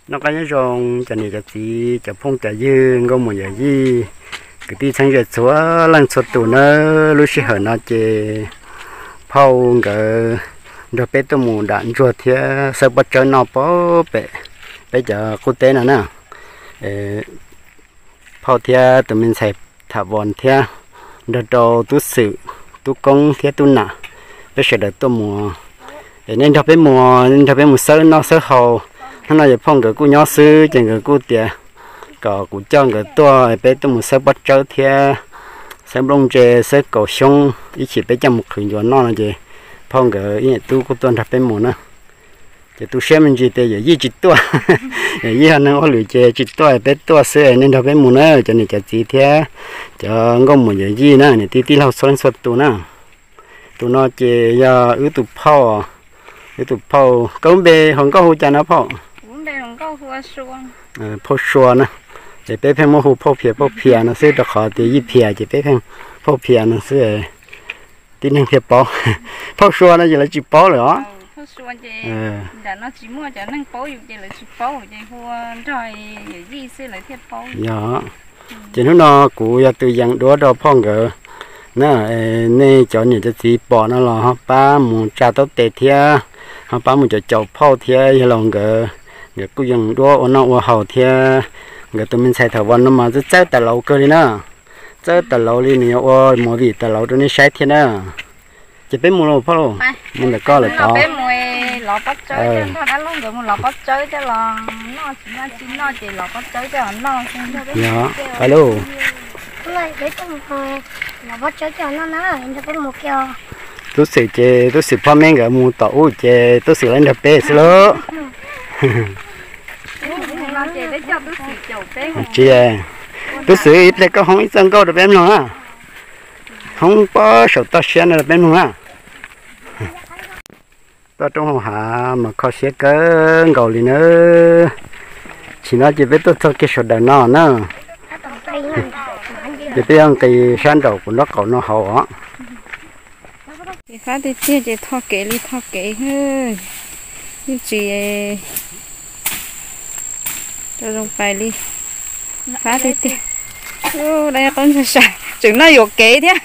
Noj qab nyob zoo cov niam cov txiv, cov phooj cov ywg, nkauj muam yawm yij, kwv tij txheeb ze txhua leej txhua tus nawb. Lub sij hawm no ces phauj nkawd nrog peb tuaj mus dam ntsuag thiab xawb pob tsawb noj pem peb cov qub teb no na. Phauj thiab tus me ntxhais Tham Vos thiab nrog rau tub Xwm, tub Koob thiab tub Nam, peb sawv daws tuaj mus. Es nej nrog peb mus, nrog peb mus xawb noj xawb haus. Hnub no yog phauj nkawd kuj nyob xwb ces nkawd kuj tias kom kuv coj nkawd tuaj, peb tuaj mus xawb pob tsawb thiab xawb nplooj ntse, xawb kaus xyoob ib chim peb coj mus qhwv ncuav noj no ces phauj nkawd ib niam tub kuj tuaj nrog peb mus na. Ces tu siab me ntsis tias yawm yij tsis tuaj, yawm yij yog neeg ua hauj lwm ces tsis tuaj, peb tuaj xwb, nej nrog peb mus na cov niam cov txiv thiab cov nkauj muam yawm yij na, niam tij tij laug txhua leej txhua tus na. Tus no ces yog wb tus phauj, wb tus phauj. Koj lub npe hluas nkauj hu cas no phauj? Phauj Sua na. Ces peb pheej muab hu Phauj Phias, Phauj Phias no xwb rau qhov tias Yij Phias ces peb pheej Phauj Phias no xwb. Tib neeg thiaj paub. Phauj Sua no ces lawv tsis paub lawm os. Yog, ces hnub no kuv yog tus yees duab rau phauj nkawd na. Nej cov niam cov txiv pom no los ho pab mus tsa taub tes thiab ho pab mus caum caum phauj thiab yawg laus nkawd, nkawd kuj yees duab ua noj ua haus thiab. Nkawd tus me ntxhais Tham Vos no mas txawj txawj tas laus kawg li na. Txawj tas laus li, nws yuav ua movie tas laus rau nej saib thiab na. Ces peb mus lauj phauj lauj, mus ntawm koj lawm tod. Yog, pais lauj. Tub Xwm ces Tub Xwm poj me nkawd mus tom ub ces Tub Xwm lawv nrog peb xwb lauj. Tsis, Tub Xwm ib pliag koj hoob ib txoj nkauj rau peb mloog na. Hoob pob saum toj siab no rau peb mloog na. Toj roob hauv hav mas kho siab kawg nkaus li na. Chim no ces peb tuaj txog kiag saum daws no na. Ces peb yuav nqis sab nraum kuv nraub qaum no hauv os. Ces fab tiag tiag ces tho kev li tho kev, yeej tsis zoo pais li. Fab tiag tiag. Qaub ntsuag sa tseem noj yuam kev thiab.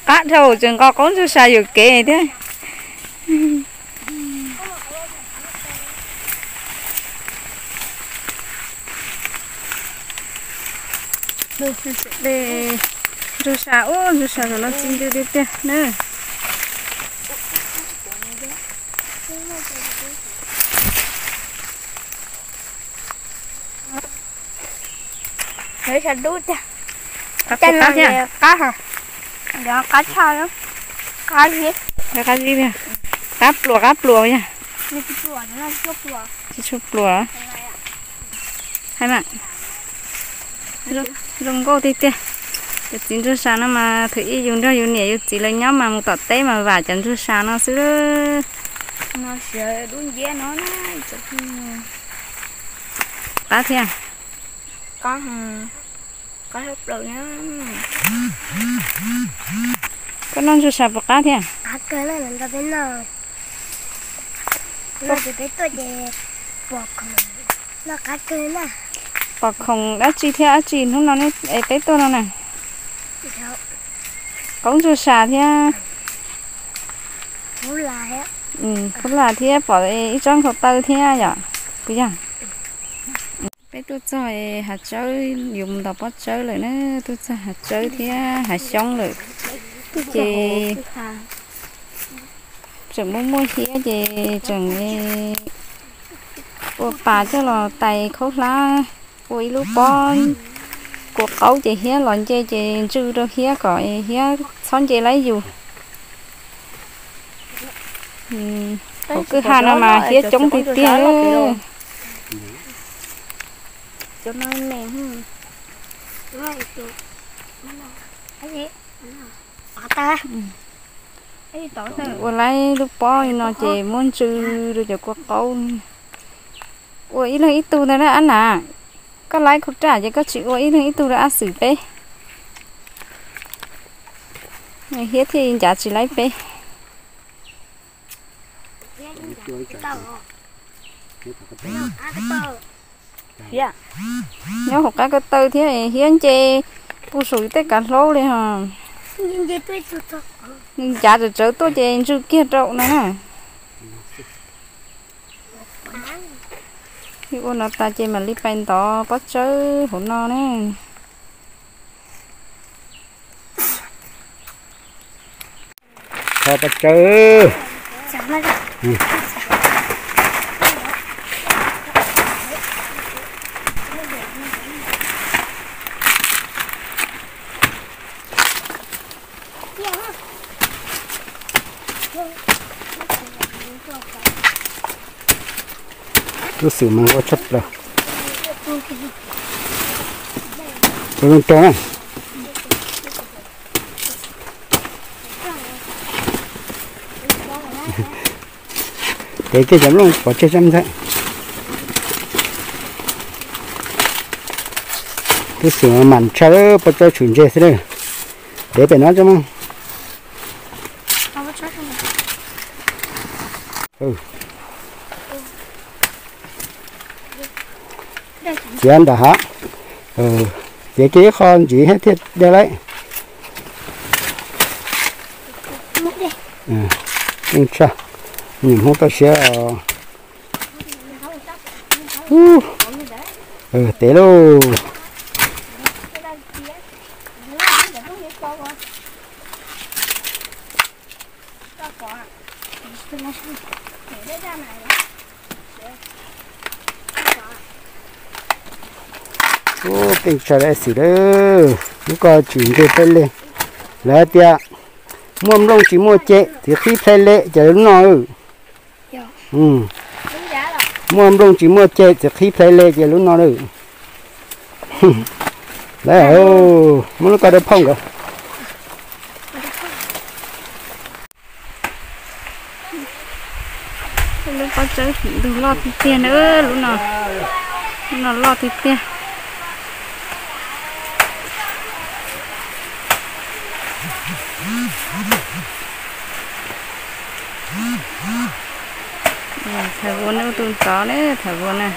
Qab dhau tseem nqos qaub ntsuag sa yuam kev thiab. Ntsuag sa, ub, ntsuag sa los txi ntws tiag tiag na. Qab thiab. Qab tshaj, qab, qab pluas, qab pluas yog. Tsis tshua pluas. Zoo nkauj tiag tiag. Cov txiv ntsuag sa no mas thaum ub yus nrog yus niam yus txiv lawv nyob mas mus tom teb mas vam cov ntsuag sa no xwb. Qab thiab. Koj noj ntsuag sa puas qab thiab? Pom khoom dab tsi thiab dab tsi hnub no peb tuaj no na? Qaub ntsuag sa thiab. Phub las thiab pom ib tsob nkhaus taw thiab yom, puas yog? Peb tuaj txog hav tsawb, yuav mus ntaus pob tsawb lawm na, tuaj txog hav tsawb thiab hav xyoob lawm. Ces tseem muaj muaj hiab ces tseem ua pas coj los tais khaub hlab, ua ib lub pob kua qaub ces hiab los nce ces ntsw rau hiab kom hiab txhob nce laib yus. Hauv kwj ha no mas hiab coob tiag tiag. Ua laib lub pob li no ces muab ntsw rau cov kua qaub. Ua ib leeg ib tug ntawd na ab nam. Koj laib khaub raj ces koj tsis ua ib leeg ib tug rau ab xwm peb. Hiab thiaj ncav tsis laib peb. Nyob hauv qab ko taw thiab hiab nce puag saum tej kav hlaub li os. Ncav tsawv tsawv tuaj ces ntsw kiag rau no na. Ua no tas ces mam li pais ntov pob tsawb hauv no na. Pob tsawb. Lub xwm mas nqua tshaj plaws. Ua zoo rau na. Tev kiag cov nplooj pov tseg sab ntxhais. Lub xwm mas ntshaw pob tsawb tshwm ntseg xwb lawm. Tev pem no tso mas. Txiav nram hav. Txiav kiag ib qho ntsis thiaj dai lauj. Tshaj, nyuam Hmoob toj siab os. Tev lauj. Ub, peb tsa dab xwm lawm, lub ko tsis nce plhaib le. Lawv tias muaj nplooj tsis muaj ceg, txiv qhib plhaib le ces lub no. Muaj nplooj tsis muaj ceg, txiv qhib plhaib le ces lub no lawm. Lawv muab lub ko rau phauj nkawd. Lub pob tsawb ntug loj tiag tiag na, lub no, lub no loj tiag tiag. Thawm vua ne, tus ntxov ne, thawm vua na.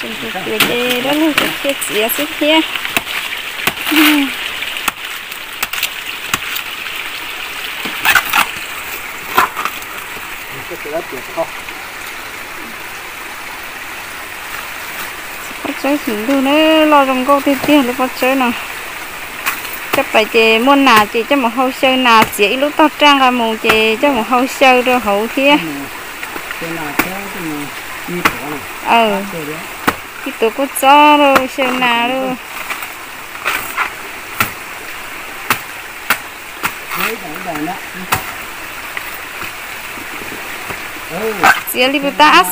Tseem tias ces dab laug tseem txiav xwb thiab. Pob tsawb xim ntug na, loj zoo nkauj tiag tiag lub pob tsawb no. Coj pais ces muaj nas ces coj mus hau xyaw nas, txiav ib lub tog raj nqa mus ces coj mus hau xyaw rau hauv thiab. Ib tuav kua txob lauj, xyaw nas lauj. Txiav li puas tab.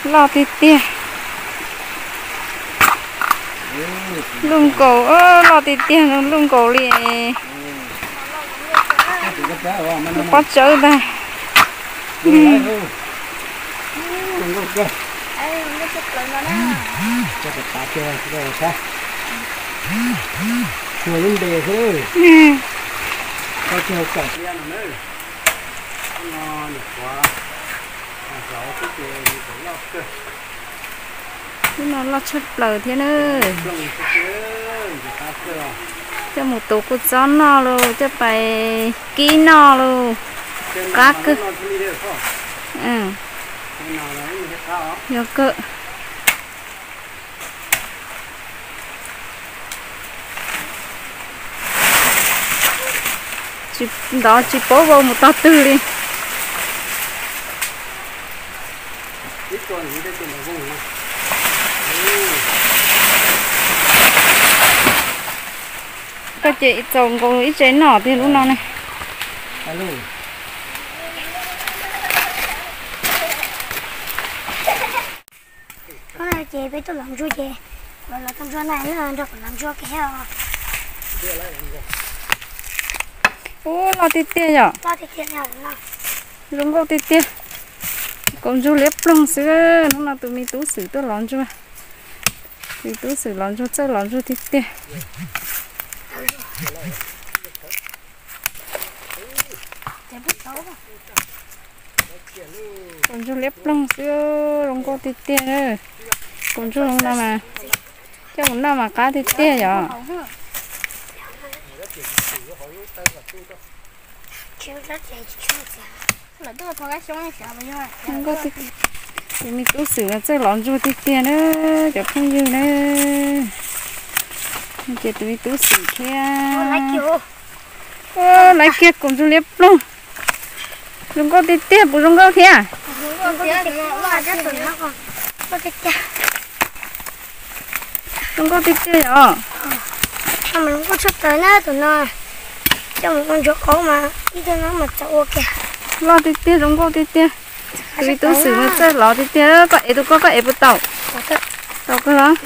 Loj tiag tiag. Luj nkaus, loj tiag tiag, luj nkaus li. Pob tsawb ntag. Lub no loj tshaj plaws thiab na. Coj mus tuav kua txob noj lauj, coj pais kib noj lauj. Qab kawg. Yog kawg. Tsis ntov tsis paub vau mus tog twg li. Koj ces txaus nkaus ib tsev noj tiag lub no ne. Ces peb tuaj lov ntsuag ces, los tau ntsuag na, nrog kuv lov ntsuag kiag os. Ub, loj tiag tiag yom. Zoo nkauj tiag tiag. Kaus ntsuag liab ploog xwb. Hnub no tus me tub Xwm tuaj lov ntsuag. Tus tub Xwm lov ntsuag, txawj lov ntsuag tiag tiag. Kaus ntsuag liab ploog xwb, zoo nkauj tiag tiag. Kaus ntsuag no mas, coj mus noj mas qab tiag tiag yom. Tus me tub Xwm txawj lov ntsuag tiag tiag na, cov phooj ywg na. Ces tus me tub Xwm thiab. Laiv kiag kaus ntsuag liab ploog. Zoo nkauj tiag tiag, puas zoo nkauj thiab? Zoo nkauj tiag tiag yom. Loj tiag tiag, zoo nkauj tiag tiag. Tus me tub Xwm mas txawj lov tiag tiag. Koj ev tus koj, koj ev puas tau? Tau kawg los.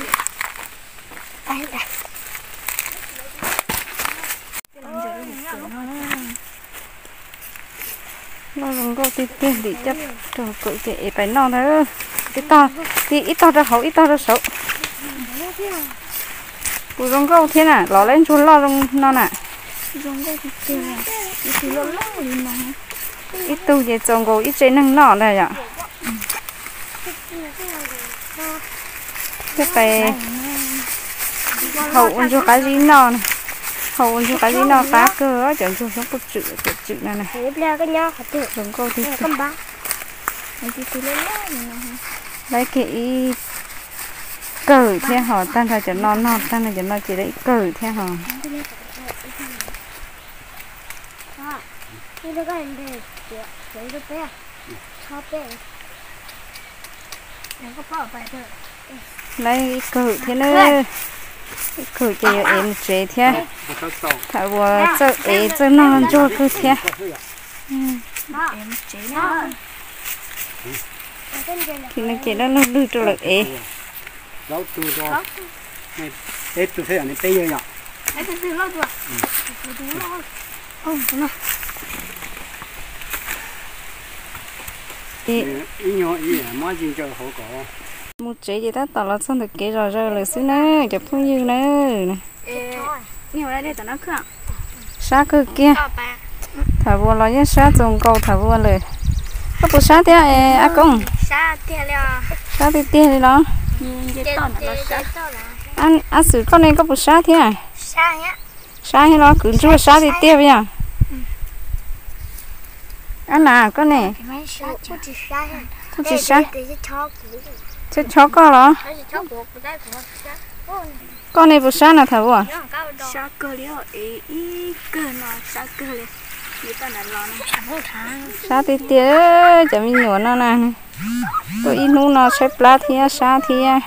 Loj zoo nkauj tiag tiag, ntim coj rau kawm ces ev pais noj ntag. Ib tog, ib tog rau hauv, ib tog rau saud. Puas zoo nkauj thiab na, lov lawv ntsuag loj zoo no na. Ib tug ces txaus nkaus ib tsev neeg noj ntag yom. Thiab pais haus ua ntsuag qab zib noj, haus ua ntsuag qab zib noj qab kawg, cov ntsuag xyoob puj tswm, puj tswm no na. Zoo nkauj tiag tiag. Laiv kiag ib kawm thiab ho, tag nrho cov no noj, tag nrho cov no ces laiv ib kawm thiab ho. Laiv ib kawm thiab na, ib kawm ces yuav ev mus tsev thiab. Thaum uas txawj ev txawj noj ntsuag kawg thiab. Ces no ces lawv lwg lwg rau lawv ev. Mus tsev ces tab tom los txog ntawm kev zos zaws lawm xwb na, cov phooj ywg na. Sab kawg kiag. Thaum uas los yeej sab txaus nkaus thaum uas lawm. Koj puas sab thiab Ab Koob? Sab tiag tiag li los? Ab Xwm koj ne, koj puas sab thiab? Sab thiab los, kwv ntsuag sab tiag tiag yom. Ab Nas koj ne? Kuj tsis sab. Chob chob koj los? Koj ne puas sab na thaum uas? Sab tiag tiag, cov me nyuam no na. Tuaj ib hnub no tshaib plab thiab sab thiab.